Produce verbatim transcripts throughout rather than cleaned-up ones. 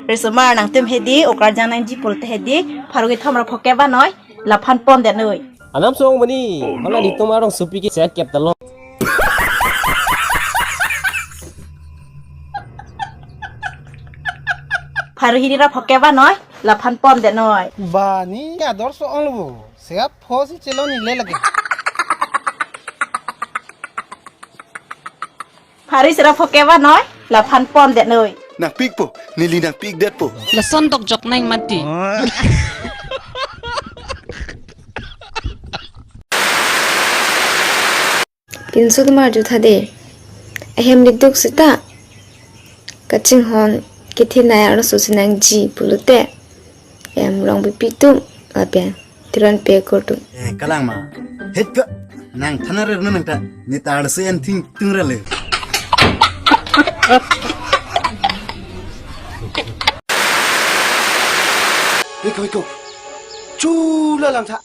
Risomar nangtum hedi, okarjang nangji pulote hedi, pharo kethom ra phokep anoi, laphan pondetnoi. Anam song bani, hala ditum arong supi ke set kep talong. Pharo hini ra phokep anoi, laphan pondetnoi. Bani ador so ong lo, siap pho si chelong ni le lagi. Pharo isi ra phokep anoi, laphan pondetnoi. Nangpikpo, neli nangpikdetpo. Lason dokjok nang mati. Pinso tumar jutha de. Ahem liduk seta. Kachinghon kethenei arloso si nangji pulote. Em rong bipi tum, lapen Teronpi akur tum. Eh, kalang ma. Het ka. Nangthan arlo nangta. Ni tar se an thing tung ra le. Iko, iko. Chula lang tha.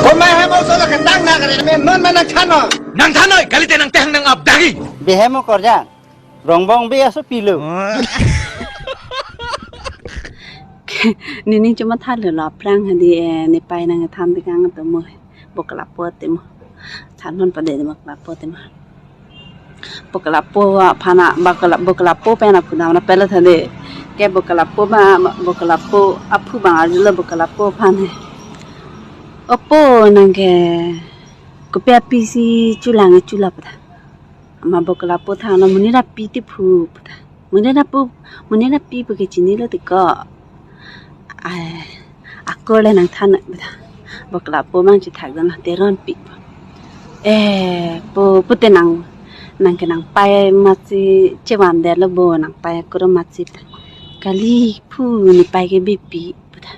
Komai hai bol sola ketang na kare men non mana chano. Nangthan noi, kalite nangtehang nang-ap dagi. Behem okarjang. Rongbong be aso pilo. Nini cuma thalu lo aphrang hadi, eh, ne pai nangthan tekang atum mo. Bo kelapo te mo. Than non pade mo kelapo te mo. Bo kelapo aphan a, bo kela-, bo kelapo pen aphu dam ra pelo thade. Ke bo kelapo ba, bo kelapo aphu bang arjulo bo kelapo aphan he. Opo nang ke kopi api si chulang chula pu ta. Ama bo kelapo than lo monit api ti phu pu ta. Monit apu, monit api pu ke chinilo tiko. Ai, akur le nangthan pu ta. Bo kelapo mang chethak dan Teronpi. Eh, po, pute nang, nang ke nangpai masi chevan detlo bo nangpai akur masi pu ta. Kali phu ne pai ke bipi pu ta.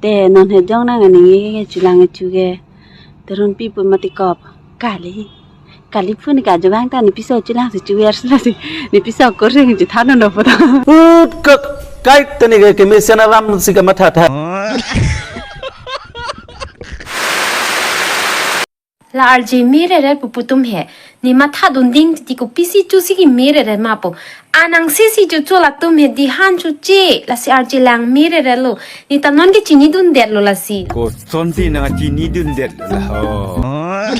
Te non he jong nang aning ke chulang chu ke. Teronpi pu mati kop. Kali. Kali phu ne kajovang ta ne piso chulang si chuver sila si. Ne piso akur si ngi than non po ta. Ut kak kai tani ke kemesen aram si kamatha tha. La R J mere re pupu tum he. Ne matha dun ding titi kopisi chusi kemere re ma po. Anang si si chuchu latum he dihan chuche. Lasi R J lang mere re lo. Ne ta non ke chinidun detlo lasi. Kosonsi nang chinidun detlo la. Oh.